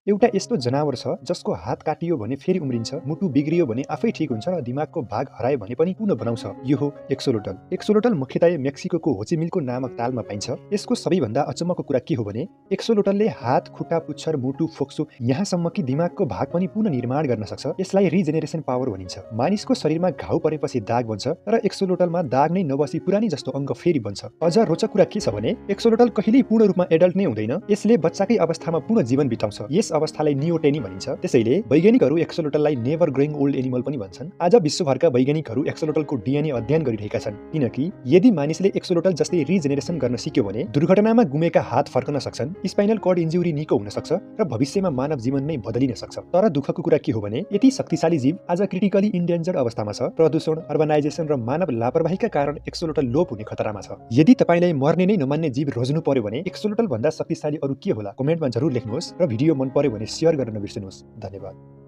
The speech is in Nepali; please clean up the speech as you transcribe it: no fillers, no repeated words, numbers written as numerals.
एउटा यस्तो जनावर छ जसको हात काटियो भने फेरि उम्रिन्छ, मुटु बिग्रियो भने आफै ठिक हुन्छ र दिमागको भाग हरायो भने पनि पुनः बनाउँछ। यो हो एक्सोलोटल। एक्सोलोटल मुख्यतया मेक्सिकोको होचिमिलको नामक तालमा पाइन्छ। यसको सबैभन्दा अचम्मको कुरा के हो भने एक्सोलोटलले हात, खुट्टा, पुच्छर, मुटु, फोक्सो यहाँसम्म कि दिमागको भाग पनि पुनः निर्माण गर्न सक्छ। यसलाई रिजेनेरेसन पावर भनिन्छ। मानिसको शरीरमा घाउ परेपछि दाग बन्छ र एक्सोलोटलमा दाग नै नबसी पुरानी जस्तो अङ्ग फेरि बन्छ। अझ रोचक कुरा के छ भने एक्सोलोटल कहिल्यै पूर्ण रूपमा एडल्ट नै हुँदैन। यसले बच्चाकै अवस्थामा पूर्ण जीवन बिताउँछ। यस अवस्थालाई नियोटेनी भनिन्छ। त्यसैले वैज्ञानिकहरू एक्सोलोटललाई नेभर ग्रोइङ ओल्ड एनिमल पनि भन्छन्। आज विश्वभरका वैज्ञानिकहरू एक्सोलोटलको डीएनए अध्ययन गरिरहेका छन्, किनकि यदि मानिसले एक्सोलोटल जस्तै रिजेनेरेसन गर्न सिक्यो भने दुर्घटनामा गुमेका हात फर्कन सक्छन्, स्पाइनल कर्ड इन्जुरी निको हुन सक्छ र भविष्यमा मानव जीवन नै बदलिन सक्छ। तर दुःखको कुरा के हो भने यति शक्तिशाली जीव आज क्रिटिकली इन्डेन्जर्ड अवस्थामा छ। प्रदूषण, अर्बनाइजेसन र मानव लापरवाहीका कारण एक्सोलोटल लोप हुने खतरामा छ। यदि तपाईलाई मर्ने नै नमान्ने जीव रोज्नु पर्यो भने एक्सोलोटल भन्दा शक्तिशाली अरु के होला? कमेन्टमा जरुर लेख्नुहोस् र भिडियो मन पर्यो भने शेयर गर्न नबिर्सनुहोस्। धन्यवाद।